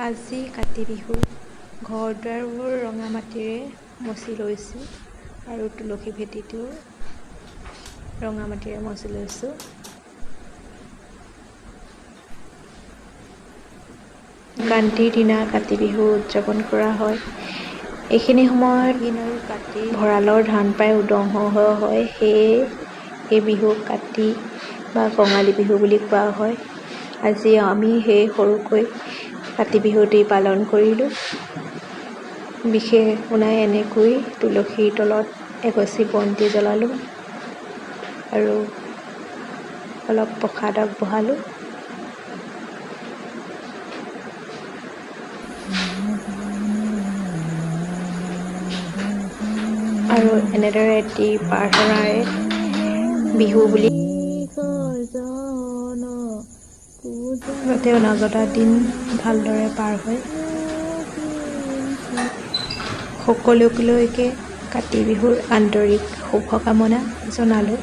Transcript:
আজি কাতি বিহু। ঘৰ দুৱাৰবোৰ ৰঙা মাটিৰে মচি লৈছোঁ আৰু তুলসী ভেটিটো ৰঙা মাটিৰে মচি লৈছোঁ। সংক্ৰান্তিৰ দিনা কাতি বিহু উদযাপন কৰা হয়। এইখিনি সময়ত আৰু কাতি ভঁৰালৰ ধান প্ৰায় উদং হৈ হৈ হয়, সেয়ে এই বিহুক কাতি বা কঙালী বিহু বুলি কোৱা হয়। আজি আমি সেই সৰুকৈ কাতি বিহুটি পালন কৰিলোঁ। বিশেষ একো নাই, এনেকৈ তুলসীৰ তলত এগছি বন্তি জ্বলালোঁ আৰু অলপ প্ৰসাদ আগবঢ়ালোঁ। আৰু এনেদৰে এটি প্ৰাৰ্থনাৰে বিহু বুলি যাতে অনাগত দিন ভালদৰে পাৰ হয়। সকলোলৈকে কাতি বিহুৰ আন্তৰিক শুভকামনা জনালোঁ।